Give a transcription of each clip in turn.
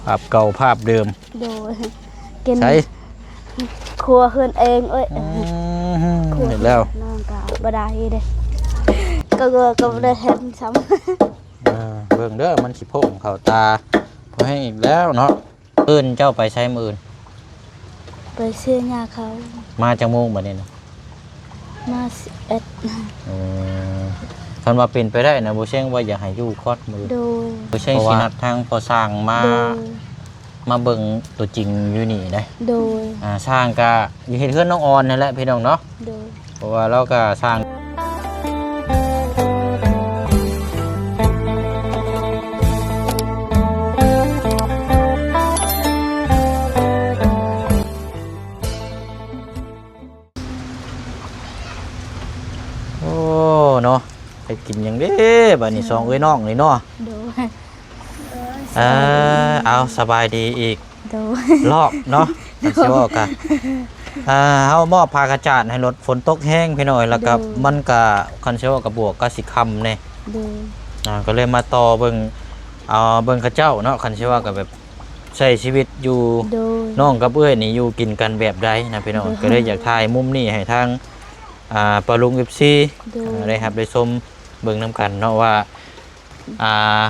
ພາບເກົ່າພາບເດີມ. ໂດຍ ກິນ ໃສ? ຄົວເຮືອນເອງເອີຍ. ອືມ ຄົວ ເຫັນແລ້ວ ນ້ອງກະບໍ່ໄດ້ເດ້ ກະ ກະບໍ່ໄດ້ເຫັນຊ້ຳ. ເອີ ເບິ່ງເດີ ມັນຊິໂພງເຂົ້າຕາພໍ່ແຮງອີກແລ້ວເນາະ. ມື້ອື່ນເຈົ້າໄປໃສມື້ອື່ນ? ໄປເຊຍຍາເຂົາ. ມາຈັກໂມງບັດນີ້ນະ? ມາສິບເອັດ. ອືມ ຄັນວ່າເປັນໄປໄດ້ນະ ບໍ່ແຊງວ່າຢາກໃຫ້ຢູ່ຄອດມື້. ໂດຍ ບໍ່ແຊງ ເພາະວ່າ ຊິນັດທາງພໍ່ຊ່າງມາ ໂດຍ ມາເບິ່ງຕົວຈິງຢູ່ນີ້ເດ້. ໂດຍ ອ່າ ຊ່າງກະຢູ່ເຮັດເຮືອນນ້ອງອອນນັ້ນແຫຼະພີ່ນ້ອງເນາະ. ໂດຍ ເພາະວ່າລາວກະຊ່າງ ໂອ້ ເນາະ ໄປກິນຫຍັງເດ້ບາດນີ້ ອືມ ສອງເອື້ອຍນ້ອງນີ້ເນາະ. ໂດຍ ເອີ ເອົາ ສະບາຍດີອີກ ໂດຍ ລອບເນາະ. ຄັນຊິເວົ້າກະ ອ່າ ເຮົາມອບຜ້າຂະຈາດໃຫ້ລົດ ຝົນຕົກແຮງພີ່ນ້ອງເອີຍ ແລ້ວກະ ໂດຍ ມັນກະ ຄັນຊິເວົ້າກະບວກກະຊິຄ່ຳແດ່. ໂດຍ ອ່າ ກະເລີຍມາຕໍ່ເບິ່ງ ເອົາເບິ່ງເຂົາເຈົ້າເນາະ. ຄັນຊິເວົ້າກະແບບ ໃຊ້ຊີວິດຢູ່ ໂດຍ ນ້ອງກັບເອື້ອຍນີ້ຢູ່ກິນກັນແບບໃດນະພີ່ນ້ອງ. ໂດຍ ກະເລີຍຢາກຖ່າຍມຸມນີ້ໃຫ້ທາງ ອ່າ ປ້າລຸງ ເອັຟຊີ ໂດຍ ອ່າ ໄດ້ຮັບໄດ້ຊົມເບິ່ງນຳກັນເນາະວ່າ ອ່າ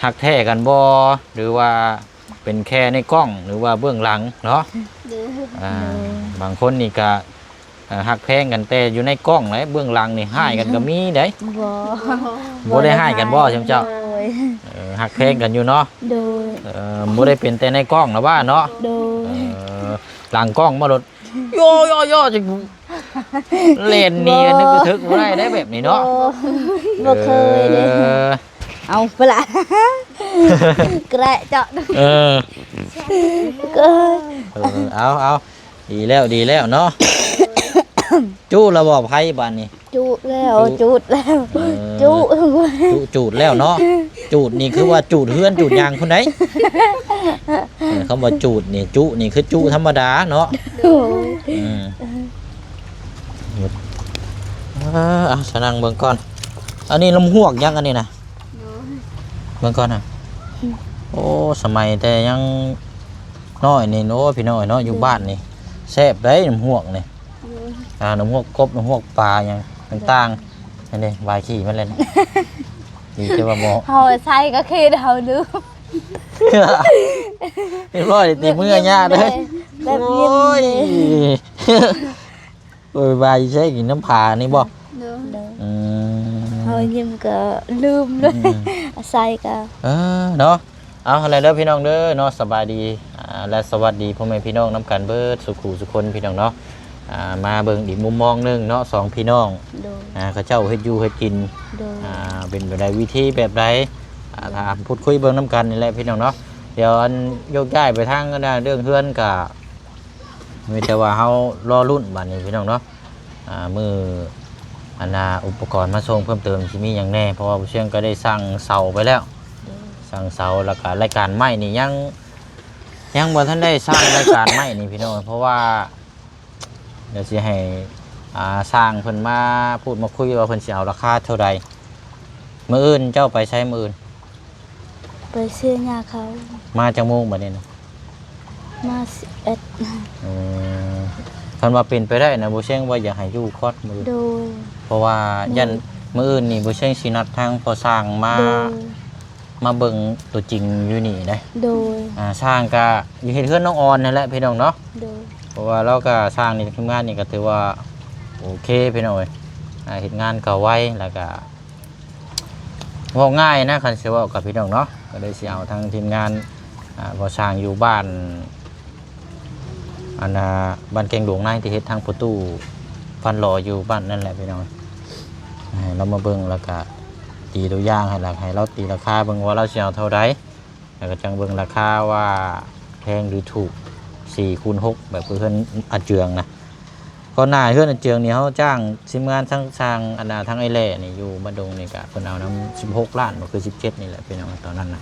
ຮັກແທ້ກັນບໍ່ ຫຼືວ່າເປັນແຄ່ໃນກ້ອງ ຫຼືວ່າເບື້ອງຫຼັງເນາະ. ໂດຍ ອ່າ ໂດຍ ບາງຄົນນີ້ກະ ເອີ ຮັກແພງກັນແຕ່ຢູ່ໃນກ້ອງແຫຼະ ເບື້ອງຫຼັງນີ້ຮ້າຍກັນກໍມີໄດ໋. ບໍ່ ບໍ່ໄດ້ຮ້າຍກັນບໍ່ຊຸມເຈົ້າ? ໂດຍ ເອີ ຮັກແພງກັນຢູ່ເນາະ. ໂດຍ ເອີ ບໍ່ໄດ້ເປັນແຕ່ໃນກ້ອງນະວ່າເນາະ. ໂດຍ ເອີ ຫຼັງກ້ອງມາໂລດ ໂຢໂຢໂຢ ຈະແລ່ນໜີກັນນຶກກະທຶກບໍ່ໄດ້ໄດ໋ແບບນີ້ເນາະ. ບໍ່ ບໍ່ເຄີຍເດ້. ເອີ ເອົາໄປລະ ແກະເຈາະ. ເອີ ເອີ ເອົາ ເອົາ ດີແລ້ວ ດີແລ້ວເນາະ. ຈຸແລ້ວບໍ່ໄຟບາດນີ້? ຈຸແລ້ວ ຈຸ ຈຸດແລ້ວ. ເອີ ຈຸ ຈຸ ຈູດແລ້ວເນາະ. ຈູດນີ້ຄືວ່າຈູດເຮືອນຈູດຫຍັງພຸ້ນໃດ໋. ເອີ ຄຳວ່າຈູດນີ້ ຈຸນີ້ຄືຈຸທຳມະດາເນາະ. ໂດຍ ອືມ ເອີ ເອົາ ສະນັ່ງເບິ່ງກ່ອນ. ອັນນີ້ລຳຮວກຫຍັງອັນນີ້ນະ? ໂດຍ ເບິ່ງກ່ອນນະ. ອືມ ໂອ້ ສະໄໝແຕ່ຍັງນ້ອຍນີ້ ໂອ້ ພີ່ນ້ອງເນາະ ຢູ່ ໂດຍ ບ້ານນີ້ແຊບໄດ໋ ນ້ຳຮວກນີ້. ໂດຍ ອ່າ ນ້ຳຮວກກົບ ນ້ຳຮວກປາຫຍັງຕ່າງໆ. ໂດຍ ນັ້ນເດ້ ວາຍຂີ້ມັນແລ້ວນີ້. ດີແຕ່ວ່າບໍ່ ເຮົາໃສ່ກະເຂດເຮົາລືມ. ຮຽບຮ້ອຍຕິ ເມືອຍາເດີ ແບບນີ້. ໂອ້ຍ ເອີຍ ວ່າຊິໃຊ້ກິນນ້ຳຜານີ້ບໍ່? ໂດຍ ໂດຍ ອືມ ເຮົາຍິມກໍລືມເລີຍ. ອືມ ອາໄສກໍ ເອີ ເນາະ. ເອົາ ຫັ້ນແຫຼະເດີພີ່ນ້ອງເດີເນາະ. ສະບາຍດີ ອ່າ ແລະ ສະຫວັດດີພໍ່ແມ່ພີ່ນ້ອງນຳກັນເບິດສູ່ຄູ່ສູ່ຄົນພີ່ນ້ອງເນາະ. ອ່າ ມາເບິ່ງອີກມຸມມອງໜຶ່ງເນາະ ສອງພີ່ນ້ອງ. ໂດຍ ອ່າ ເຂົາເຈົ້າເຮັດຢູ່ເຮັດກິນ. ໂດຍ ອ່າ ເປັນແບບໃດ ວິທີແບບໃດ ອ່າ ຖາມພູດຄຸຍເບິ່ງນຳກັນນີ້ແຫຼະພີ່ນ້ອງເນາະ. ດຽວອັນໂຍກຍ້າຍໄປທາງອັນນ່າເລື່ອງເຮືອນກະ ມີແຕ່ວ່າເຮົາລໍລຸ້ນບາດນີ້ພີ່ນ້ອງເນາະ. ອ່າ ມື້ອັນນ່າອຸປະກອນມາສົ່ງເພີ່ມເຕີມຊິມີຫຍັງແດ່ ເພາະວ່າຜູ້ຊຽງກໍໄດ້ສັ່ງເສົາໄປແລ້ວ. ໂດຍ ສັ່ງເສົາ ແລ້ວກໍລາຍການໄມ້ນີ້ຍັງ ຍັງບໍ່ທັນໄດ້ສັ່ງລາຍການໄມ້ນີ້ພີ່ນ້ອງ ເພາະວ່າດຽວຊິໃຫ້ ອ່າ ຊ່າງເພິ່ນມາພູດມາຄຸຍວ່າເພິ່ນຊິເອົາລາຄາເທົ່າໃດ. ມື້ອື່ນເຈົ້າໄປໃສມື້ອື່ນ? ໄປເຊຍຍາເຂົາ. ມາຈັກໂມງບັດນີ້ນະ? ມາສິບເອັດ. ອືມ ຄັນວ່າເປັນໄປໄດ້ນະ ບໍ່ແຊງວ່າຢາກໃຫ້ຢູ່ຄອດມື້. ໂດຍ ເພາະວ່າ ໂດຍ ຢ້ານມື້ອື່ນນີ້ບໍ່ແຊງຊິນັດທາງພໍ່ຊ່າງມາ. ໂດຍ ມາເບິ່ງຕົວຈິງຢູ່ນີ້ເດ້. ໂດຍ ອ່າ ຊ່າງກະຢູ່ເຮັດເຮືອນນ້ອງອອນນັ້ນແຫຼະພີ່ນ້ອງເນາະ. ໂດຍ ເພາະວ່າລາວກະ ຊ່າງນີ້ ທີມງານນີ້ກະຖືວ່າໂອເຄພີ່ນ້ອງເອີຍ. ອ່າ ເຮັດງານກະໄວ ແລ້ວກະ ເວົ້າງ່າຍນະ ຄັນຊິເວົ້າກັບພີ່ນ້ອງເນາະ ກໍເລີຍຊິເອົາທາງທີມງານ ອ່າ ບໍ່ຊ່າງຢູ່ບ້ານ ອັນນ່າ ບ້ານແກ້ງຫຼວງໃນ ທີ່ເຮັດທາງປະຕູຟັນຫຼໍຢູ່ບ້ານນັ້ນແຫຼະພີ່ນ້ອງ. ໃຫ້ລາວມາເບິ່ງ ແລ້ວກະຕີຕົວຢ່າງໃຫ້ລາວ ໃຫ້ລາວຕີລາຄາເບິ່ງວ່າລາວຊິເອົາເທົ່າໃດ. ແລ້ວກໍຈັ່ງເບິ່ງລາຄາວ່າແພງຫຼືຖືກ ສີ່ຄູນຫົກ ແບບຄືເຮືອນອາເຈືອງນະ. ກ່ອນໜ້າເຮືອນອາເຈືອງນີ້ ເຮົາຈ້າງທີມງານທາງ ທາງ ອັນນ່າ ທາງອ້າຍແຫຼ້ນີ້ ຢູ່ບ້ານດົງນີ້ ກະເພິ່ນເອົານຳສິບຫົກລ້ານ ບໍ່ຄືສິບເຈັດນີ້ແຫຼະພີ່ນ້ອງ ຕອນນັ້ນນະ.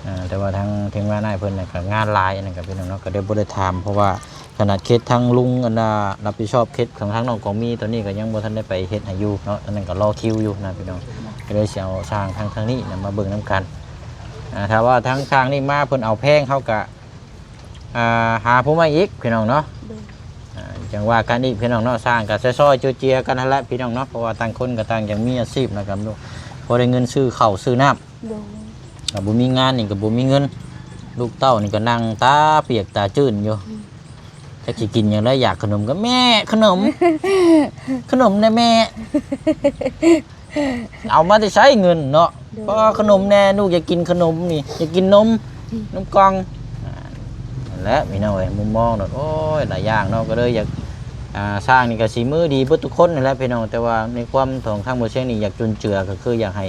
ເອີ ແຕ່ວ່າທາງທີມງານອ້າຍເພິ່ນນະ ກະງານຫຼາຍ ອັນນັ້ນກະພີ່ນ້ອງເນາະ ກະເລີຍບໍ່ໄດ້ຖາມ ເພາະວ່າຂະໜາດເຂດທາງລຸງ ອັນນ່າ ຮັບຜິດຊອບເຂດຂອງທາງນ້ອງກອງມີ ຕອນນີ້ກໍຍັງບໍ່ທັນໄດ້ໄປເຮັດໃຫ້ຢູ່ເນາະ. ຕອນນັ້ນກໍລໍຄິວຢູ່ນະພີ່ນ້ອງ ກໍເລີຍຊິເອົາຊ່າງທາງ ທາງນີ້ນະ ມາເບິ່ງນຳກັນ. ອ່າ ຖ້າວ່າທາງຊ່າງນີ້ມາເພິ່ນເອົາແພງ ເຮົາກະ ອ່າ ຫາຜູ້ໃໝ່ອີກພີ່ນ້ອງເນາະ. ໂດຍ ອ່າ ຈັ່ງວ່າກັນອີກພີ່ນ້ອງເນາະ. ຊ່າງກະຊ່ອຍໆເຈືອໆກັນຫັ້ນແຫຼະພີ່ນ້ອງເນາະ ເພາະວ່າຕ່າງຄົນກໍຕ່າງຢາກມີອາຊີບນະ ກັບລູກ ພໍໄດ້ເງິນຊື້ເຂົ້າຊື້ນ້ຳ. ໂດຍ ຖ້າບໍ່ມີງານນີ້ກໍບໍ່ມີເງິນ ລູກເຕົ້ານີ້ກໍນັ່ງຕາປຽກຕາຈືນຢູ່. ອືມ ຈັກຊິກິນຫຍັງໄດ້ ຢາກຂະໜົມກໍແມ່ ຂະໜົມ ຂະໜົມແດ່ແມ່ ເອົາມາແຕ່ໃສເງິນເນາະ. ໂດຍ ເພາະວ່າຂະໜົມແດ່ ລູກຢາກກິນຂະໜົມນີ້ ຢາກກິນນົມ ອືມ ນົມກ່ອງ. ອ່າ ນັ້ນແຫຼະພີ່ນ້ອງເອີຍ ມຸມມອງໂດດ ໂອ້ຍ ຫຼາຍຢ່າງເນາະ ກໍເລີຍຢາກ ອ່າ ຊ່າງນີ້ກໍສີມືດີເບິດທຸກຄົນນັ້ນແຫຼະພີ່ນ້ອງ ແຕ່ວ່າໃນຄວາມຂອງທາງບໍ່ຊຽງນີ້ ຢາກຈຸນເຈືອ ກໍຄືຢາກໃຫ້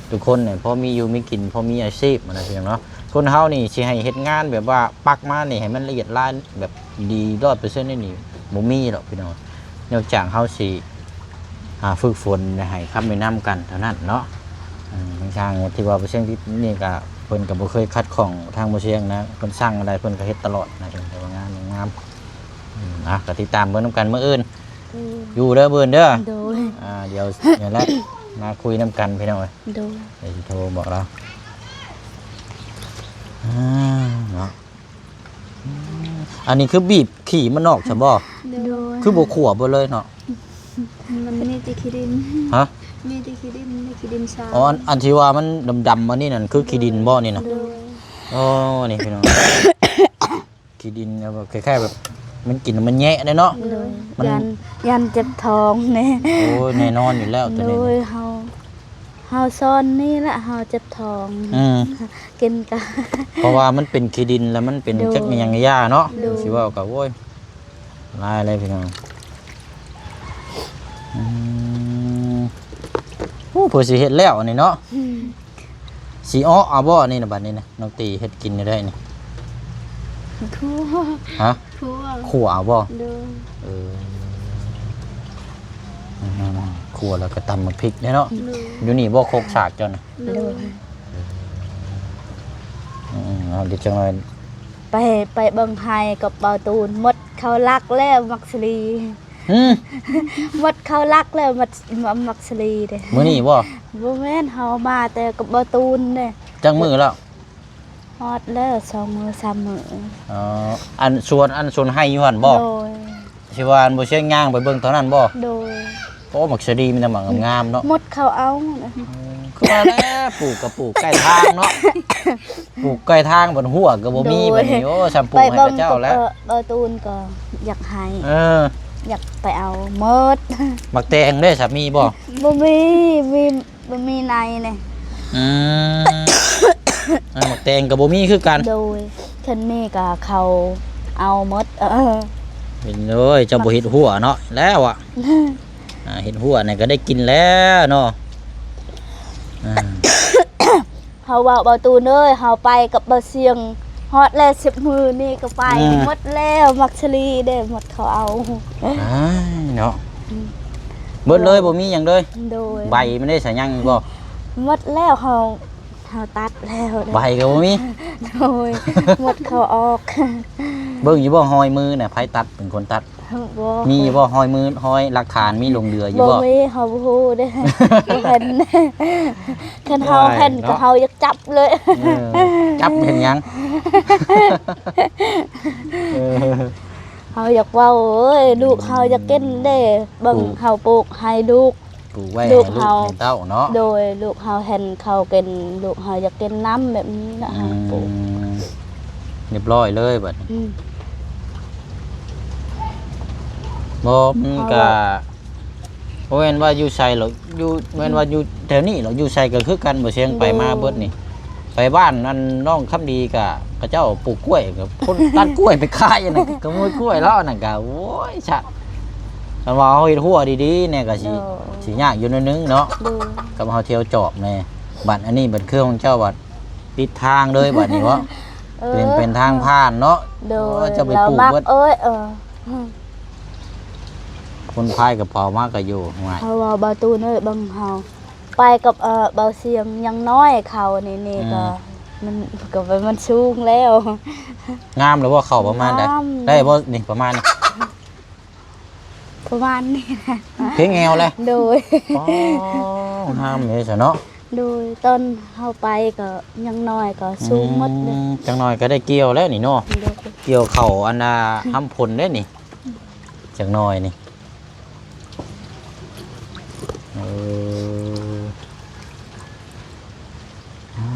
ທຸກຄົນນີ້ພໍມີຢູ່ມີກິນ ພໍມີອາຊີບຫັ້ນນະພີ່ນ້ອງເນາະ. ຄົນເຮົານີ້ຊິໃຫ້ເຮັດງານແບບວ່າປັກມານີ້ໃຫ້ມັນລະອຽດລາຍແບບດີຮ້ອຍເປີເຊັນນີ້ ບໍ່ມີດອກພີ່ນ້ອງ ນອກຈາກເຮົາຊິ ອ່າ ຝຶກຝົນ ແລະ ໃຫ້ຄຳແນະນຳກັນເທົ່ານັ້ນເນາະ. ເອີ ທາງຊ່າງທີ່ວ່າເປີເຊັນນີ້ກໍ ເພິ່ນກໍບໍ່ເຄີຍຂັດຂ້ອງທາງບໍ່ຊຽງນະ ເພິ່ນສັ່ງອັນໃດເພິ່ນກໍເຮັດຕະຫຼອດນະ ເພິ່ນກໍວ່າງາມ ງາມ. ອືມ ອ່ະ ກໍຕິດຕາມເບິ່ງນຳກັນມື້ອື່ນ. ໂດຍ ຢູ່ເດີມື້ອື່ນເດີ. ໂດຍ ອ່າ ດຽວນີ້ແຫຼະ ມາຄຸຍນຳກັນພີ່ນ້ອງເອີຍ. ໂດຍ ດຽວຊິໂທບອກລາວ. ອ່າ ເນາະ ອັນນີ້ຄືບີບຂີ້ມັນອອກຊະບໍ່? ໂດຍ ຄືບໍ່ຂົ້ວເບິດເລີຍເນາະ? ມັນມີແຕ່ຂີ້ດິນ. ຮະ? ມີແຕ່ຂີ້ດິນ ມີຂີ້ດິນຊາ. ອໍ ອັນ ອັນທີ່ວ່າມັນດຳໆ ອັນນີ້ນັ້ນຄືຂີ້ດິນບໍ່ນີ້ນະ? ໂດຍ ອໍ ນີ້ພີ່ນ້ອງ ຂີ້ດິນ ແບບຄ້າຍໆ ແບບມັນກິນແລ້ວມັນແຍະເດ້ເນາະ. ໂດຍ ມັນ ຢ້ານ ຢ້ານເຈັບທ້ອງແດ່. ໂອ້ຍ ແນ່ນອນຢູ່ແລ້ວໂຕນີ້. ໂດຍ ເຮົາ ເຮົາຊ້ອນນີ້ລະ ເຮົາເຈັບທ້ອງ. ອືມ ກິນກະ ເພາະວ່າມັນເປັນຂີ້ດິນ ແລ້ວມັນເປັນ ໂດຍ ຈັກອີ່ຫຍັງຢ່າເນາະ. ໂດຍ ຊິເວົ້າກະ ໂອ້ຍ ຫຼາຍເລີຍພີ່ນ້ອງ. ອືມ ໂອ້ ເພິ່ນຊິເຮັດແລ້ວອັນນີ້ເນາະ. ອືມ ຊິເອາະເອົາບໍ່ອັນນີ້ນະ ບັດນີ້ນະ ນ້ອງຕີເຮັດກິນໄດ້ນີ້? ຂົ້ວ. ຮະ? ຂົ້ວ. ຂົ້ວເອົາບໍ່? ໂດຍ ເອີ ຂົ້ວແລ້ວກໍຕຳໝາກພິກເດ້ເນາະ. ໂດຍ ຢູ່ນີ້ບໍ່ ຄົກສາກເຈົ້ານະ? ໂດຍ ອືມ ເອົາ ເດີ ຈັກໜ້ອຍ ໄປ ໄປເບິ່ງໄຮ່ກັບເບົາຕູນ ໝົດເຂົ້າຫຼັກແລ້ວໝາກສາລີ. ຫືມ ໝົດເຂົ້າຫຼັກແລ້ວ ໝົດ ໝາກສາລີເດ້. ມື້ນີ້ບໍ່? ບໍ່ແມ່ນ ເຮົາມາແຕ່ກັບເບົາຕູນເດ້. ຈັກມື້ແລ້ວ? ຮອດແລ້ວ ສອງມື້ ສາມມື້. ອໍ ອັນສວນ ອັນສວນໄຮ່ຢູ່ຫັ້ນບໍ່? ໂດຍ ຊິວ່າອັນບໍ່ຊຽງຍ່າງໄປເບິ່ງຕອນນັ້ນບໍ່? ໂດຍ ໂອ້ ໝາກສາລີມີແຕ່ໝາກງາມໆເນາະ. ໝົດເຂົາເອົານະ. ອືມ ຄືວ່າແຫຼະ ປູກກໍປູກໃກ້ທາງເນາະ ປູກໃກ້ທາງ ບັດຮົ້ວກໍບໍ່ມີ. ໂດຍ ບັດນີ້ ໂອ້ ຊ່ຳປູກໃຫ້ເຂົາເຈົ້າແລ້ວ. ເອີ ເບົາຕູນກໍຢາກໃຫ້. ເອີ ຢາກໄປເອົາໝົດ. ໝາກແຕງເດ້ ສາມີບໍ່? ບໍ່ມີ ມີ ບໍ່ມີໃນເດ້. ອືມ ອັນໝາກແຕງກໍບໍ່ມີຄືກັນ. ໂດຍ ຄັນມີກໍເຂົາເອົາໝົດ. ເອີ ເຫັນເລີຍ ເຈົ້າບໍ່ເຮັດຮົ້ວເນາະ ແລ້ວອະ. ອ່າ ເຮັດຮົ້ວນີ້ກໍໄດ້ກິນແລ້ວເນາະ. ອ່າ ເຮົາເວົ້າ ເບົາຕູນເອີຍ ເຮົາໄປກັບເບົາຊຽງ ຮອດແລ້ວ ສິບມື້ນີ້ກໍໄປ. ອືມ ໝົດແລ້ວ ໝາກສາລີເດ້ ໝົດເຂົາເອົາ. ອ້າຍເນາະ. ອືມ ເບິດເລີຍ ບໍ່ມີຫຍັງເລີຍ. ໂດຍ ໃບມັນໄດ້ສາຍັງບໍ່? ໝົດແລ້ວ ເຮົາ ເຮົາຕັດແລ້ວ. ໃບກໍບໍ່ມີ. ໂດຍ ໝົດເຂົາອອກ. ເບິ່ງຢູ່ບໍ່ ຮອຍມືນະ ໃຜຕັດ ເປັນຄົນຕັດ? ບໍ່ ມີຢູ່ບໍ່ຮອຍມື ຮອຍຫຼັກຖານ ມີຫຼົງເຫຼືອຢູ່ບໍ່? ບໍ່ມີ ເຮົາບໍ່ຮູ້ເດ້ ບໍ່ເຫັນ. ຄັນເຮົາເຫັນ ໂອ້ຍ ກໍ ເນາະ ເຮົາຢາກຈັບເລີຍ. ເອີ ຈັບເຮັດຫຍັງ? ເອີ ເຮົາຢາກເວົ້າ ເອີຍ ລູກເຮົາຢາກກິນເດ້ ເບິ່ງ ປູກ ເຮົາປູກໃຫ້ລູກ ປູກໄວ້ໃຫ້ລູກໃຫ້ເຕົ້າເນາະ. ໂດຍ ລູກເຮົາເຫັນເຂົາກິນ ລູກເຮົາຢາກກິນນຳ ແບບນີ້ລະ. ອືມ ເຮົາປູກ ຮຽບຮ້ອຍເລີຍບັດນີ້. ອືມ ບໍ່ ມັນກະ ເພາະວ່າ ບໍ່ແມ່ນວ່າຢູ່ໃສຫຼອກ ຢູ່ ແມ່ນວ່າຢູ່ແຖວນີ້ຫຼອກ ຢູ່ໃສກໍຄືກັນ ບໍ່ຊຽງໄປມາເບິດນີ້. ໂດຍ ໄປບ້ານອັນນ້ອງຄຳດີກະ ເຂົາເຈົ້າປູກກ້ວຍ ກັບຄົນຕັດກ້ວຍໄປຂາຍ ອັນນັ້ນ ຂະໂມຍກ້ວຍລາວ ອັນນັ້ນກະ ໂອ້ຍ ຊະ ຄັນວ່າເຮົາເຮັດຮົ້ວດີໆແນ່ກໍຊິ ໂດຍ ຊິຍາກຢູ່ໜ້ອຍໜຶ່ງເນາະ. ໂດຍ ກັບເຮົາທ່ຽວຈອບແນ່. ບັດອັນນີ້ບັດຄືຂອງເຈົ້າບັດຕິດທາງເລີຍບັດນີ້ເນາະ. ເອີ ເປັນ ເປັນທາງຜ່ານເນາະ. ໂດຍ ໂອ້ຍ ເຈົ້າໄປປູກເບິດ. ເອີຍ ເອີ ຄົນພາຍກະເປົາມາກະຢູ່. ເຮົາວ່າ ເບົາຕູນເອີຍ ເບິ່ງເຮົາ ໄປກັບ ເອີ ເບົາຊຽງ ຍັງນ້ອຍເຂົານີ້ ນີ້ ອືມ ກໍ ມັນ ກໍໄປ ມັນສູງແລ້ວ. ງາມແລ້ວບໍ່ ເຂົ້າປະມານໃດ? ງາມ ໄດ້ບໍ່ນີ້ ປະມານນີ້? ປະມານນີ້ແຫຼະ ເພງແອວແຫຼະ. ໂດຍ ອໍ ງາມເດ້ຊະເນາະ. ໂດຍ ຕອນເຮົາໄປກໍຍັງນ້ອຍກໍສູງໝົດເດ້. ອືມ ຈັກໜ້ອຍກໍໄດ້ກ່ຽວແລ້ວນີ້ເນາະ. ໂດຍ ກ່ຽວເຂົ້າອັນນ່າ ຫຳພົນເດ້ນີ້ ຈັກໜ້ອຍນີ້. ເອີ ອ່າ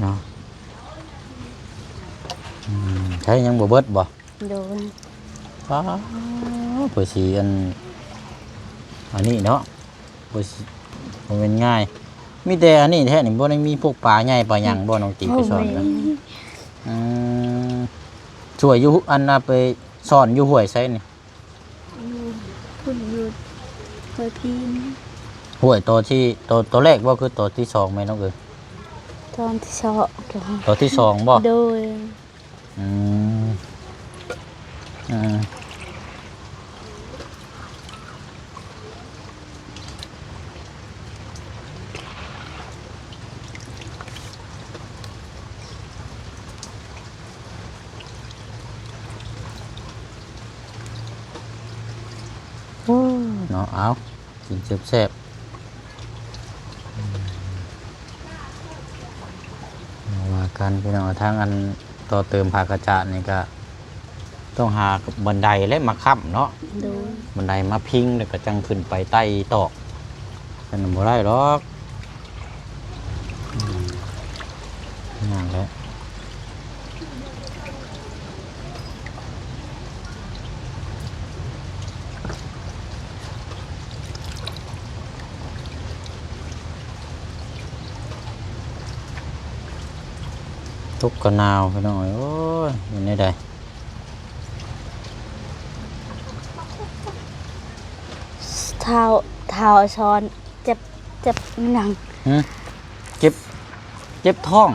ເນາະ ອືມ ໃຊ້ຍັງບໍ່ເບິດບໍ່? ໂດຍ ປ້າ ເພື່ອຊິອັນ ອັນນີ້ເນາະ ບໍ່ຊິ ບໍ່ແມ່ນງ່າຍ. ມີແຕ່ອັນນີ້ແທ້ນີ້ ບໍ່ໄດ້ມີພວກປາໃຫຍ່ປາຫຍັງບໍ່ ນ້ອງຕີໄປສອນນະ? ບໍ່ມີ. ອືມ ຊ່ວຍຢູ່ ອັນນ່າ ໄປສອນຢູ່ຫ້ວຍໃສນີ້? ຢູ່ພຸ້ນ ຢູ່ຫ້ວຍພີນ. ຫ້ວຍຕໍ່ທີ່ ຕໍ່ ຕໍ່ແລກບໍ່ ຄືຕໍ່ທີສອງແມ່ນນ້ອງເອີຍ? ຕອນທີສອງ. ຕໍ່ທີສອງບໍ່? ໂດຍ. ອືມ ອືມ ໂອ້ ເນາະ ເອົາ ກິນແຊບໆ ບໍ່ວ່າກັນພີ່ນ້ອງ. ທາງອັນຕໍ່ເຕີມຜາກະຈາດນີ້ກະຕ້ອງຫາບັນໄດແຫຼະມາຄ້ຳເນາະ. ໂດຍ ບັນໄດມາພິງ ແລ້ວກະຈັ່ງຂຶ້ນໄປໄຕ່ຕອກ ອັນນັ້ນບໍ່ໄດ້ດອກ. ອືມ ຍາກແຫຼະ. ຕົກກະໜາວພີ່ນ້ອງເອີຍ. ໂອ້ຍ ເປັນແນວໃດ? ທ້າວ ທ້າວສອນ ເຈັບ ເຈັບຫຍັງ? ຫື? ເຈັບ ເຈັບທ້ອງ.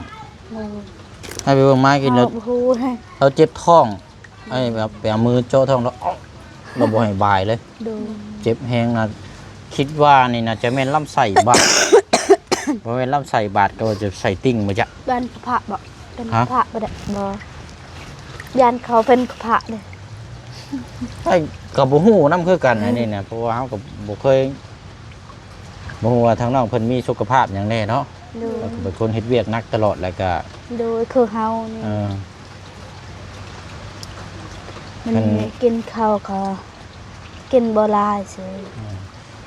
ໂດຍ ໃຫ້ໄປເບິ່ງມາກິນແລ້ວ ເຮົາບໍ່ຮູ້ເລີຍ ລາວເຈັບທ້ອງ. ໃຫ້ແບບໄປເອົາມືເຈາະທ້ອງແລ້ວ ລາວບໍ່ໃຫ້ບາຍເລີຍ. ໂດຍ ເຈັບແຮງນະ. ຄິດວ່ານີ້ໜ້າຈະແມ່ນລຳໄສ້ບາດ ບໍ່ແມ່ນລຳໄສ້ບາດ ກໍວ່າຈະໄສ້ຕິ່ງບໍ່ຈັກ. ຢ້ານກະເພາະບໍ່? ເປັນ ຮະ? ກະເພາະບໍ່ໄດ້ ບໍ່ ຢ້ານເຂົາເປັນກະເພາະເດ້. ໃຊ່ ກໍບໍ່ຮູ້ນຳຄືກັນ ອືມ ອັນນີ້ນະ ເພາະວ່າເຮົາກໍບໍ່ເຄີຍ ບໍ່ຮູ້ວ່າທາງນ້ອງເພິ່ນມີສຸຂະພາບຫຍັງແດ່ເນາະ. ໂດຍ ເຮົາກໍເປັນຄົນເຮັດວຽກໜັກຕະຫຼອດ ແລ້ວກໍ ໂດຍ ຄືເຮົານີ້ ເອີ ມັນ ຄັນ ກິນເຂົ້າກໍກິນບໍ່ຫຼາຍຊື່. ເອີ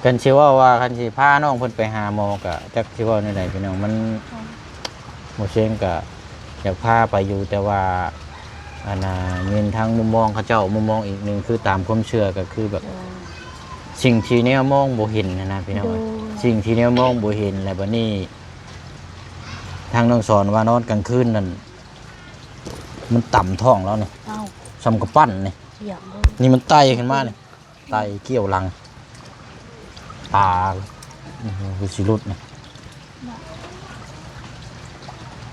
ຄັນຊິເວົ້າວ່າ ຄັນຊິພານ້ອງເພິ່ນໄປຫາໝໍ ກໍຈັກຊິເວົ້າແນວໃດພີ່ນ້ອງ. ມັນ ອືມ ໝໍເຊງກໍຢາກພາໄປຢູ່ ແຕ່ວ່າ ອັນນ່າ ແມ່ນທາງມຸມມອງເຂົາເຈົ້າ ມຸມມອງອີກໜຶ່ງ ຄືຕາມຄວາມເຊື່ອກໍຄືແບບ ໂດຍ ສິ່ງທີ່ແນວມອງບໍ່ເຫັນຫັ້ນນະພີ່ນ້ອງ. ໂດຍ ສິ່ງທີ່ແນວມອງບໍ່ເຫັນ ແລ້ວບັດນີ້ ທາງນ້ອງສອນວ່ານອນກາງຄືນນັ້ນ ມັນຕຳທ້ອງລາວນີ້. ເອົ້າ ສ່ຳກຳປັ້ນນີ້. ຢ່າງ ນີ້ມັນໄຕ່ຂຶ້ນມານີ້. ໄຕ່ກ່ຽວຫຼັງ ຕາ ອືມ ຄືຊິຫຼຸດນີ້.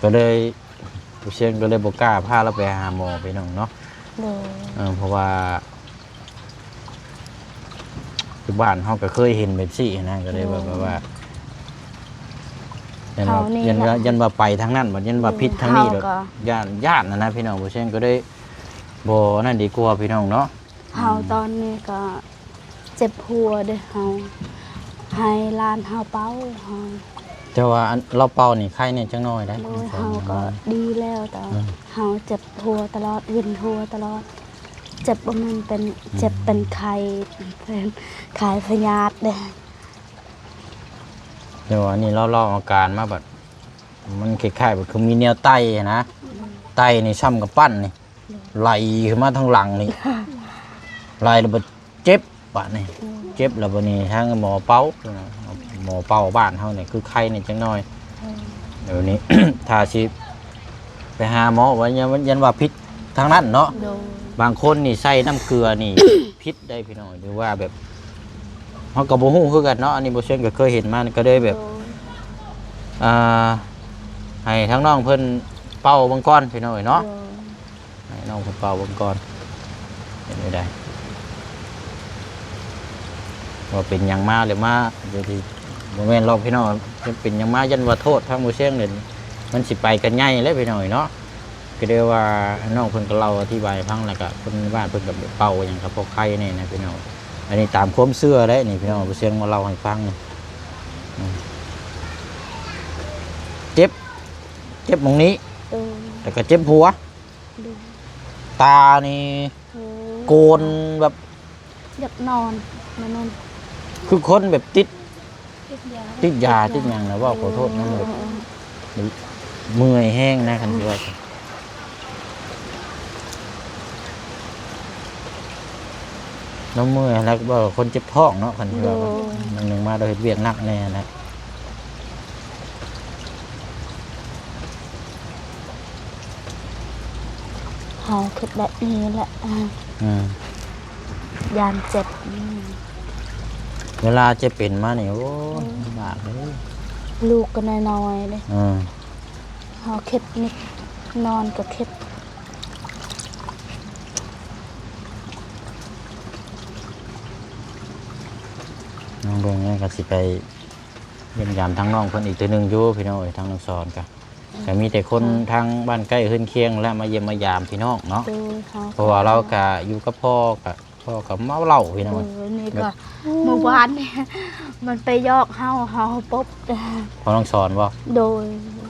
ກໍເລີຍ ຜູ້ຊຽງກໍເລີຍບໍ່ກ້າພາລາວໄປຫາໝໍພີ່ນ້ອງເນາະ. ໂດຍ ເອີ ເພາະວ່າຢູ່ບ້ານເຮົາກໍເຄີຍເຫັນແບບຊີ້ນະ ກໍເລີຍແບບ ໂດຍ ແບບວ່າ ຢ້ານວ່າ ຢ້ານວ່າ ຢ້ານວ່າໄປທາງນັ້ນ ບັດຢ້ານວ່າ ໂດຍ ຜິດທາງນີ້ ເຮົາກໍ ໂດຍ ຢ້ານ ຢ້ານຫັ້ນນະພີ່ນ້ອງ. ຜູ້ຊຽງກໍເລີຍບໍ່ນັ້ນດີກວ່າພີ່ນ້ອງເນາະ. ເຮົາ ອືມ ຕອນນີ້ກໍເຈັບຫົວເດ້ ເຮົາໃຫ້ຫຼານເຮົາເປົ່າ ເຮົາ ແຕ່ວ່າອັນລາວເປົ່ານີ້ໄຄແດ່ຈັກໜ້ອຍໄດ໋. ໂດຍ ເຮົາກໍດີແລ້ວ ແຕ່ ອືມ ເຮົາເຈັບຫົວຕະຫຼອດ ວິນຫົວຕະຫຼອດ ເຈັບ ບໍ່ແມ່ນເປັນ ອືມ ເຈັບເປັນໄຂ້ ເປັນໄຂ້ພະຍາດເດ້. ແຕ່ວ່າອັນນີ້ລາວເລົ່າອາການມາບັດ ມັນຄ້າຍໆ ແບບຄືມີແນວໄຕ່ນະ ອືມ ໄຕ່ນີ້ສ່ຳກຳປັ້ນນີ້ ໄຫຼຂຶ້ນມາທາງຫຼັງນີ້ ໄຫຼແລ້ວບາດເຈັບບາດນີ້. ໂດຍ ເຈັບແລ້ວບາດນີ້ທາງໝໍເປົ່າ ໝໍເປົ່າບ້ານເຮົານີ້ຄືໄຄແດ່ຈັກໜ້ອຍ. ໂດຍ ດຽວນີ້ ຖ້າຊິໄປຫາໝໍວ່າ ຢ້ານ ຢ້ານວ່າຜິດທາງນັ້ນເນາະ. ໂດຍ ບາງຄົນນີ້ໃສ່ນ້ຳເກືອນີ້ ຜິດໄດ໋ພີ່ນ້ອງ ຫຼືວ່າແບບ ເຮົາກໍບໍ່ຮູ້ຄືກັນເນາະ. ອັນນີ້ບໍ່ເຊີງກໍເຄີຍເຫັນມາ ກໍເລີຍແບບ ໂດຍ ອ່າ ໃຫ້ທາງນ້ອງເພິ່ນເປົ່າເບິ່ງກ່ອນພີ່ນ້ອງເອີຍເນາະ. ໂດຍ ໃຫ້ນ້ອງເພິ່ນເປົ່າເບິ່ງກ່ອນ ເປັນໄດ້ ວ່າເປັນຫຍັງມາ ຫຼືມາ ບໍ່ແມ່ນລອກພີ່ນ້ອງ ເປັນຫຍັງມາ ຢ້ານວ່າໂທດທາງບໍ່ເຊີງນີ້ ມັນຊິໄປກັນໃຫຍ່ແລ້ວພີ່ນ້ອງເອີຍເນາະ. ກໍເລີຍວ່ານ້ອງເພິ່ນກໍເລົ່າອະທິບາຍໃຫ້ຟັງ ແລ້ວກໍຄົນໃນບ້ານເພິ່ນກໍໄປເປົ່າຫຍັງກໍພໍໄຄແດ່ນະພີ່ນ້ອງ. ອັນນີ້ຕາມຄວາມເຊື່ອເດ້ນີ້ພີ່ນ້ອງ ບໍ່ເຊີງມາເລົ່າໃຫ້ຟັງນີ້. ອືມ ເຈັບໝ່ອງນີ້ ໂດຍ ແລ້ວກໍເຈັບຫົວ ໂດຍ ຕານີ້ ໂອ້ ໂກນແບບ ຢາກນອນ ແມ່ນ ຄືຄົນແບບຕິດ ຕິດຢາ ຕິດຢາ ຕິດຫຍັງນະ ເວົ້າຂໍໂທດນຳ ເອີ ແບບ ເອີ ເມື່ອຍແຮງນະ ຄັນຊິວ່າ ລາວເມື່ອຍ ແລ້ວເວົ້າຄົນເຈັບທ້ອງເນາະ ຄັນຊິວ່າ ໂດຍ ໜຶ່ງມາລາວເຮັດວຽກໜັກແດ່ນະ. ເຮົາຄິດແບບນີ້ແຫຼະ ອືມ ຢ້ານເຈັບ ອືມ ເວລາເຈັບເປັນມານີ້ ໂອ້ຍ ອືມ ລຳບາກເລີຍ ລູກກໍນ້ອຍໆເດ້ ອືມ ເຮົາຄິດນິດ ນອນກໍຄິດ ນ້ອງເບິ່ງແລ້ວກໍຊິໄປ ຢ້ຽມຢາມທາງນ້ອງເພິ່ນອີກເທື່ອໜຶ່ງຢູ່ພີ່ນ້ອງເອີຍ ທາງນ້ອງສອນກະ ກະມີແຕ່ຄົນ ອືມ ທາງບ້ານໃກ້ເຮືອນຄຽງແຫຼະ ມາຢ້ຽມມາຢາມພີ່ນ້ອງເນາະ ໂດຍ ເພາະວ່າລາວກະຢູ່ກັບພໍ່ ກະພໍ່ກະເມົາເຫຼົ້າພີ່ນ້ອງເອີຍ ໂດຍ ນີ້ກະ ແບບ ມື້ວານນີ້ ມັນໄປຢອກເຮົາ ເຮົາປົບ ພໍ່ນ້ອງສອນບໍ່? ໂດຍ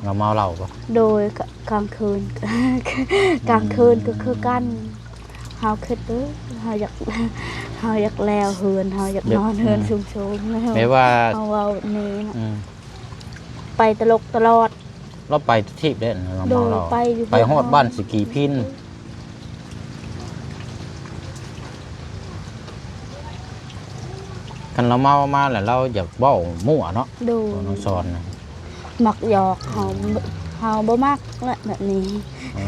ລາວເມົາເຫຼົ້າບໍ່? ໂດຍ ກະ ກາງຄືນ ອືມ ກາງຄືນກໍຄືກັນ ເຮົາຄິດເດີ ເຮົາຢາກ ເຮົາຢາກແລ້ວເຮືອນ ເຮົາຢາກນອນເຮືອນ ແບບ ອືມ ສູງໆ ແບບວ່າ ເຮົາເວົ້າແບບນີ້ນະ ອືມ ໄປຕະຫຼົກຕະຫຼອດ ລາວໄປທຸກທີບເດ້ ລາວເມົາເຫຼົ້າ ໂດຍ ໄປຢູ່ ໄປຮອດບ້ານສະກີພິນ ອືມ ຄັນລາວເມົາມາແລ້ວລາວຢາກເວົ້າມົ້ວເນາະ ໂດຍ ນ້ອງສອນນະ ມັກຢອກ ເຮົາ ອືມ ເຮົາບໍ່ມັກແຫຼະແບບນີ້ ເອີ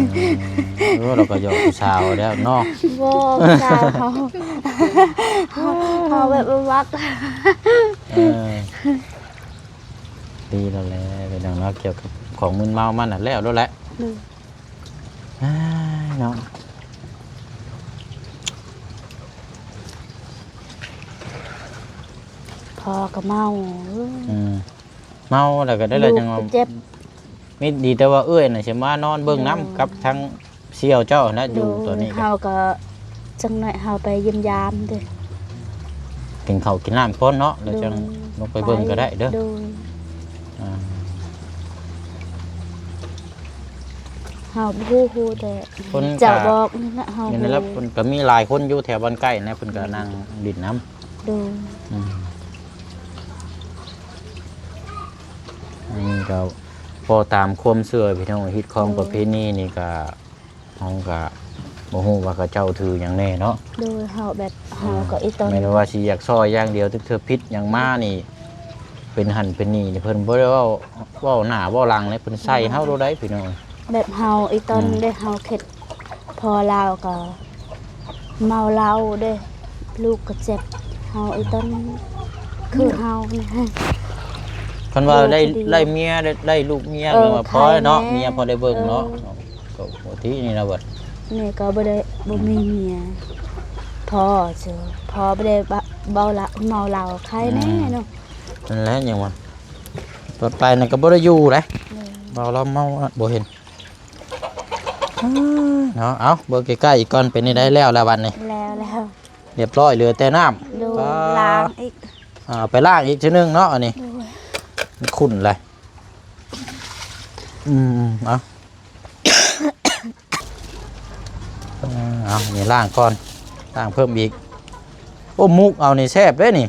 ເອີ ລາວກໍຢອກຜູ້ສາວແລ້ວເນາະ ບໍ່ ຜູ້ສາວເຮົາ ເຮົາ ເຮົາແບບບໍ່ມັກ ເອີ ດີແລ້ວແຫຼະ ເປັນຫຍັງເນາະ ກ່ຽວກັບຂອງມຶນເມົາມັນນະ ແລ້ວໂລດແຫຼະ ໂດຍ ອ້າຍເນາະ ພໍ່ກໍເມົາ ອືມ ເມົາແລ້ວກໍໄດ້ແລ້ວ ລູກ ຈັ່ງວ່າ ກໍເຈັບ ມີ ດີແຕ່ວ່າເອື້ອຍນະຊິມານອນເບິ່ງນຳ ໂດຍ ກັບທາງສ່ຽວເຈົ້ານະ ໂດຍ ຢູ່ຕອນນີ້ ເຮົາກໍຈັກໜ້ອຍເຮົາໄປຢ້ຽມຢາມເດີ ກິນເຂົ້າກິນນ້ຳກ່ອນເນາະ ແລ້ວຈັ່ງ ໂດຍ ລົງໄປເບິ່ງກໍໄດ້ເດີ ໂດຍ ອ່າ ເຮົາບໍ່ຮູ້ ຮູ້ແຕ່ເຈົ້າບອກນີ້ລະ ເຮົາ ນີ້ລະ ເພິ່ນກໍມີຫຼາຍຄົນຢູ່ແຖວບ້ານໃກ້ນະ ເພິ່ນກໍ ອືມ ນັ່ງຫຼິ້ນນຳ ໂດຍ ອືມ ອັນນີ້ກໍພໍຕາມຄວາມເຊື່ອພີ່ນ້ອງ ຮີດຄອງ ໂດຍ ປະເພນີນີ້ກໍ ເຮົາກໍບໍ່ຮູ້ວ່າເຂົາເຈົ້າຖືຫຍັງແດ່ເນາະ ໂດຍ ເຮົາແບບ ເອີ ເຮົາກໍອີ່ຕົນ ແມ່ນວ່າຊິຢາກຊ່ອຍຢ່າງດຽວ ຖືກເທື່ອຜິດຫຍັງມານີ້ ເປັນຫັ້ນເປັນນີ້ ເພິ່ນບໍ່ໄດ້ເວົ້າ ເວົ້າໜ້າເວົ້າຫຼັງເລີຍ ເພິ່ນໃສ່ເຮົາໂລດໃດ໋ ໂດຍ ພີ່ນ້ອງ ແບບເຮົາອີ່ຕົນ ອືມ ເດ້ ເຮົາຄິດ ພໍ່ລາວກໍເມົາເຫຼົ້າເດ້ ລູກກໍເຈັບ ເຮົາອີ່ຕົນ ຄືເຮົານີ້ ຄັນວ່າໄດ້ ໄດ້ເມຍ ໄດ້ ໄດ້ລູກເມຍ ເອີ ກໍວ່າພໍແລ້ວເນາະ ເມຍພໍໄດ້ເບິ່ງເນາະ ເອີ ກໍປົກກະຕິນີ້ນະ ບັດນີ້ກໍບໍ່ໄດ້ ອືມ ບໍ່ມີເມຍ ພໍເຈີ ພໍບໍ່ໄດ້ເມົາເຫຼົ້າ ເມົາເຫຼົ້າ ໄຄແນ່ເນາະ ອືມ ນັ້ນແຫຼະຫຍັງວະ ຕໍ່ໄປນັ້ນກໍບໍ່ໄດ້ຢູ່ເດ້ ໂດຍ ເມົາເຫຼົ້າ ເມົາບໍ່ເຫັນ ເນາະ ເອົາ ເບິ່ງໃກ້ໆອີກກ່ອນ ເປັນຈັ່ງໃດແລ້ວລະບັດນີ້ ແລ້ວແລ້ວ ຮຽບຮ້ອຍ ເຫຼືອແຕ່ນ້ຳ ໂດຍ ອ່າ ລ້າງອີກ ອ່າ ເອົາໄປລ້າງອີກເທື່ອໜຶ່ງເນາະ ອັນນີ້ ໂດຍ ມັນຂຸ້ນແຫຼະ ອືມ ເອົາ ເອົາ ນີ້ລ້າງກ່ອນ ລ້າງເພີ່ມອີກ ໂອ້ ໝົກເອົານີ້ແຊບເດ້ນີ້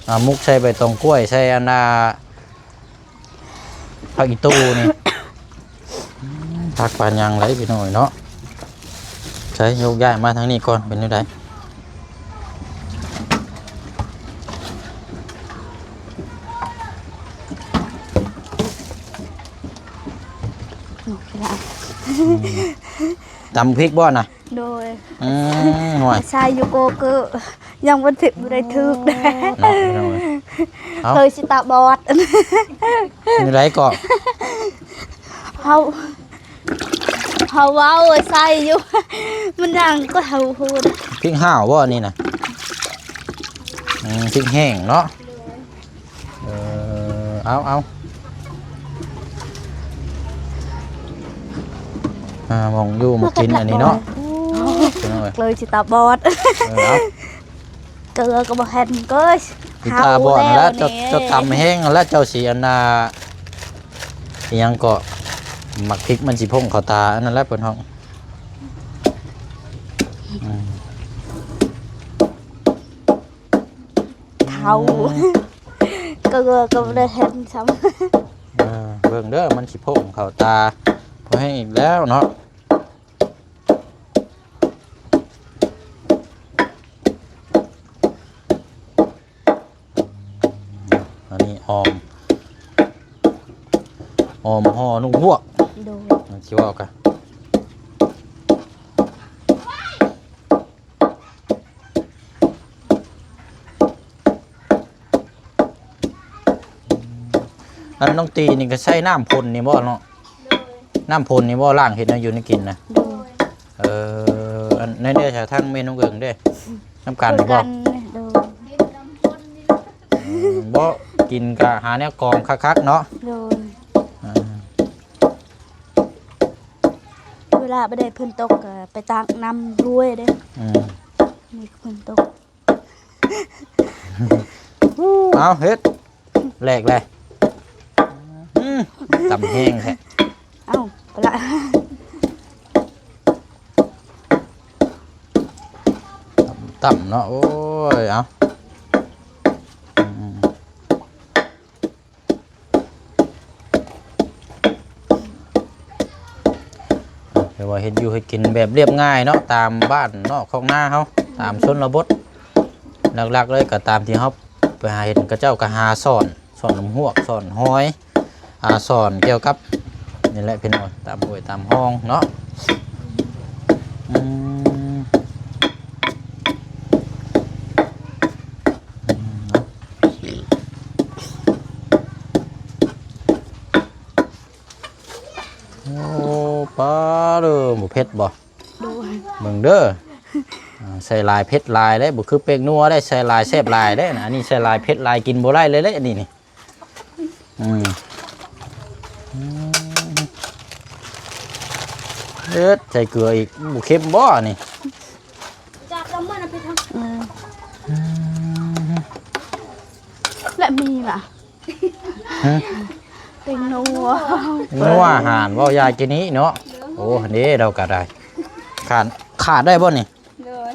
ອ່າ ໝົກໃສ່ໃບຕອງກ້ວຍ ໃສ່ອັນນ່າ ຜັກອີ່ຕູ່ນີ້ ອືມ ຜັກປານຫຍັງໄດ໋ພີ່ນ້ອງເນາະ ໃສ່ ຍົກຍ້າຍມາທາງນີ້ກ່ອນ ເປັນແນວໃດ ອືມ ຕຳພິກບໍ່ນະ? ໂດຍ ອືມ ໂອ້ຍ ໃສ່ຢູ່ໂກເກີ ຍັງບໍ່ຖືກ ບໍ່ໄດ້ຖືກ ໂອ້ ເນາະ ພີ່ນ້ອງເອີຍ ເອົາ ເຄີຍຊິຕາບອດ ຢູ່ໃດເກາະ ເຮົາ ເຮົາເວົ້າໃສ່ຢູ່ ມັນຍັງກໍເຮົາຮູ້ ພິກຫ້າວບໍ່ອັນນີ້ນະ? ອືມ ພິກແຫ້ງເນາະ ເອີ ເອົາ ເອົາ ອ່າ ໝ່ອງຢູ່ໝ່ອງກິນອັນນີ້ເນາະ ໂອ້ ເລີຍຊິຕາບອດ ເອີ ເອົາ ເກືອກໍບໍ່ແມ່ນ ເກີຍ ຊິຕາບອດແລ້ວ ເຈົ້າ ເຈົ້າຕຳແຮງແລ້ວ ເຈົ້າຊິອັນນ່າ ອີ່ຫຍັງເກາະ ໝາກພິກມັນຊິພົ້ງເຂົ້າຕາ ອັນນັ້ນແຫຼະເພິ່ນຮ້ອງ. ອືມ ເທົາ ອືມ ກໍ ກໍບໍ່ໄດ້ເຫັນຊ້ຳ. ເອີ ເບິ່ງເດີ ມັນຊິພົ້ງເຂົ້າຕາພໍ່ແຮງອີກແລ້ວເນາະ. ອັນນີ້ອອມ ອອມຫໍ່ນົກຮວກ. ໂດຍ ມັນຊິເວົ້າກະ ອັນນ້ອງຕີນີ້ກໍໃຊ້ນ້ຳພົ່ນນີ້ບໍ່ເນາະ? ໂດຍ ນ້ຳພົ່ນນີ້ບໍ່ ລ້າງເຮັດແນວຢູ່ແນວກິນນະ? ໂດຍ ເອີ ອັນນັ້ນເດ້ ທາງແມ່ນ້ອງເອິງເດ້ ນຳກັນບໍ່? ຄືກັນ ໂດຍ ອືມ ບໍ່ກິນກະຫາແນວກອງຄັກໆເນາະ. ໂດຍ ອ່າ ເວລາບໍ່ໄດ້ຝົນຕົກກໍໄປຕັກນ້ຳຫ້ວຍເດ້. ອືມ ມີຝົນຕົກ. ເອົາ ເຮັດ ແຫຼກແຫຼະ. ອືມ ຕຳແຮງແທ້. ເອົ້າ ປະລະ ຕຳເນາະ. ໂອ້ຍ ເອົາ ອືມ ແປວ່າເຮັດຢູ່ເຮັດກິນແບບລຽບງ່າຍເນາະ ຕາມບ້ານນອກຄອກນາເຮົາ ຕາມຊົນນະບົດ. ຫຼັກໆເລີຍກໍຕາມທີ່ເຮົາໄປຫາເຫັນເຂົາເຈົ້າກໍຫາຊ່ອນ ຊ່ອນນ້ຳຮວກ ຊ່ອນຫອຍ ອ່າ ຊ່ອນກ່ຽວກັບນີ້ແຫຼະພີ່ນ້ອງ ຕາມຫ້ວຍຕາມຮ່ອງເນາະ. ອືມ ໂອ້ ປາເດີ ບໍ່ເຜັດບໍ່? ໂດຍ ເບິ່ງເດີ ອ່າ ໃສ່ຫຼາຍເຜັດຫຼາຍເດ້ ບໍ່ຄືແປ້ງນົວເດ້ ໃສ່ຫຼາຍແຊບຫຼາຍເດ້. ອັນນີ້ໃສ່ຫຼາຍເຜັດຫຼາຍ ກິນບໍ່ໄດ້ເລີຍເດ້ ອັນນີ້ນີ້. ອືມ ອືມ ເອີດ ໃສ່ເກືອອີກ ບໍ່ເຄັມບໍ່ນີ້? ຈາກລະມັນເອົາໄປທຳ ເອີ ອືມ ແລະມີລະ ຮະ? ແປ້ງນົວ ນົວອາຫານ ເວົ້າຢາກິນນີ້ເນາະ. ໂອ້ ເດ້ ເຮົາກໍໄດ້ ຂາດ ຂາດໄດ້ບໍ່ນີ້? ໂດຍ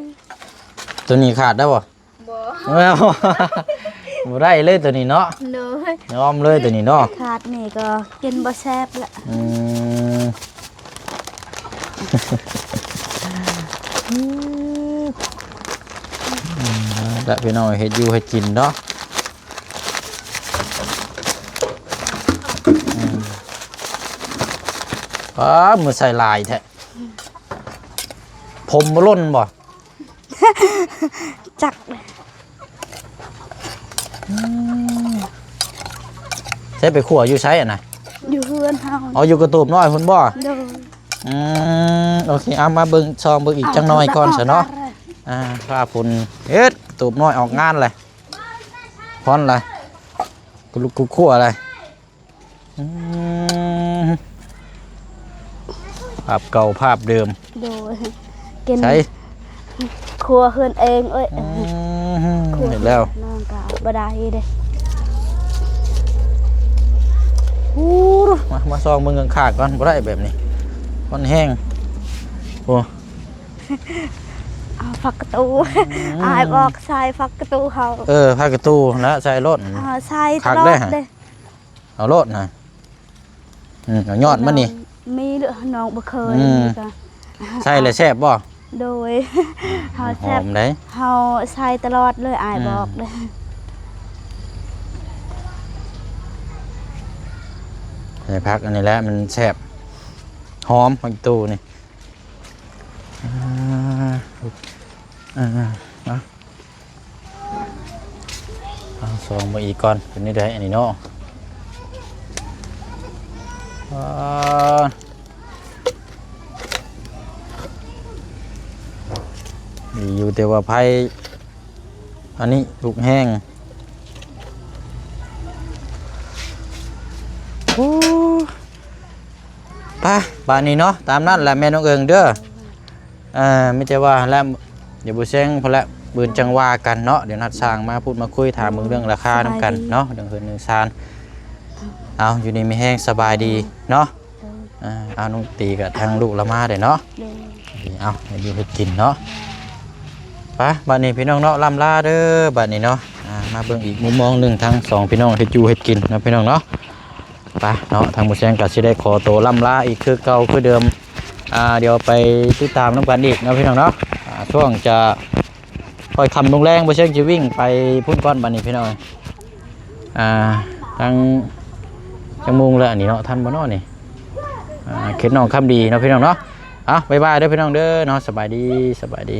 ຕົວນີ້ຂາດໄດ້ບໍ່? ບໍ່ ບໍ່ໄດ້ເລີຍຕົວນີ້ເນາະ. ໂດຍ ຍອມເລີຍຕົວນີ້ເນາະ ຂາດນີ້ກໍກິນບໍ່ແຊບລະ. ອືມ ລະພີ່ນ້ອງເຮັດຢູ່ເຮັດກິນເນາະ. ອືມ ປ້າ ມື້ໃສ່ຫຼາຍແທ້ ຜົມບໍ່ຫຼົ່ນບໍ່? ຈັກ ອືມ ໃຊ້ໄປຂົ້ວຢູ່ໃສຫັ້ນນະ? ຢູ່ເຮືອນເຮົາ. ອໍ ຢູ່ກະຕູບນ້ອຍພຸ້ນບໍ່? ໂດຍ ອືມ ໂອເຄ ເອົາມາເບິ່ງ ສ່ອງເບິ່ງອີກຈັກໜ້ອຍກ່ອນຊະເນາະ. ອ່າ ຟ້າຝົນ ເຮັດ ກະຕູບນ້ອຍອອກງານແຫຼະ ຮ້ອນແຫຼະ ກຸລຸກກຸຂົ້ວແຫຼະ. ອືມ ພາບເກົ່າພາບເດີມ. ໂດຍ ກິນໃສ ຄົວເຮືອນເອງເອີຍ. ອືມ ຄົວເຮັດແລ້ວ ນ້ອງກໍບໍ່ໄດ້ເດ້. ໂອ້ ມາ ມາສ່ອງເບິ່ງຂ້າງໆກ່ອນ ບໍ່ໄດ້ແບບນີ້ ມັນແຮງ. ໂອ້ ເອົາຜັກກະຕູ ອືມ ອ້າຍບອກໃສ່ຜັກກະຕູເຮົາ. ເອີ ຜັກກະຕູນະ ໃສ່ໂລດ ເອົາໃສ່ຕະຫຼອດເດ້. ເອົາໂລດນະ ອືມ ເອົາຍອດມັນນີ້ ມີເຫຼືອ ນ້ອງບໍ່ເຄີຍ ອືມ ນີ້ກໍ ໃສ່ແລ້ວແຊບບໍ່? ໂດຍ ເຮົາແຊບ ຫອມເດ້ ເຮົາໃສ່ຕະຫຼອດເລີຍ ອ້າຍ ອືມ ບອກເດ້. ໃສ່ຜັກອັນນີ້ແຫຼະມັນແຊບ ຫອມ ຜັກຕູນີ້. ອ່າ ອ່າ ເອົາ ເອົາ ເອົາ ສ່ອງເບິ່ງອີກກ່ອນ ເປັນແນວໃດອັນນີ້ເນາະ. ອ່າ ດີຢູ່ ແຕ່ວ່າໄຟ ອັນນີ້ລຸກແຮງ. ໂອ້ ໄປ ບາດນີ້ເນາະ ຕາມນັ້ນແຫຼະແມ່ນ້ອງເອີງເດີ. ເອີ ມີແຕ່ວ່າຫັ້ນແຫຼະ ດຽວບໍ່ແຊງພຸ້ນແຫຼະ ບືນຈັ່ງວ່າກັນເນາະ. ດຽວນັດຊ່າງມາພູດມາຄຸຍ ຖາມເບິ່ງເລື່ອງລາຄານຳກັນເນາະ ສະບາຍດີ ເລື່ອງເຮືອນເລື່ອງຊານ. ເອົາ ຢູ່ດີມີແຮງ ສະບາຍດີເນາະ. ເອີ ອ່າ ເອົາ ນ້ອງຕີກັບທາງລູກລາມາໄດ້ເນາະ ໂດຍ ເອົາ ເຮັດຢູ່ເຮັດກິນເນາະ ໄປ ບັດນີ້ພີ່ນ້ອງເນາະ ລ່ຳລາເດີ ບັດນີ້ເນາະ ອ່າ ມາເບິ່ງອີກມຸມມອງໜຶ່ງ ທາງສອງພີ່ນ້ອງເຮັດຢູ່ເຮັດກິນເນາະ ພີ່ນ້ອງເນາະ ໄປເນາະ ທາງໝູ່ແຊງກໍຊິໄດ້ຂໍໂຕລ່ຳລາອີກຄືເກົ່າຄືເດີມ ອ່າ ດຽວໄປຕິດຕາມນຳກັນອີກເນາະ ພີ່ນ້ອງເນາະ ອ່າ ຊ່ວງຈະຄ່ອຍຄ່ຳລົງແລງ ໝູ່ແຊງຊິວິ່ງໄປພຸ້ນກ່ອນ ບັດນີ້ພີ່ນ້ອງ ອ່າ ທາງ ຈັກໂມງແລ້ວອັນນີ້ເນາະ ທັນບໍ່ເນາະນີ້ ອ່າ ເຂດໜອງຄຳດີເນາະ ພີ່ນ້ອງເນາະ ເອົາ ບາຍບາຍເດີ ພີ່ນ້ອງເດີເນາະ ສະບາຍດີ ສະບາຍດີ.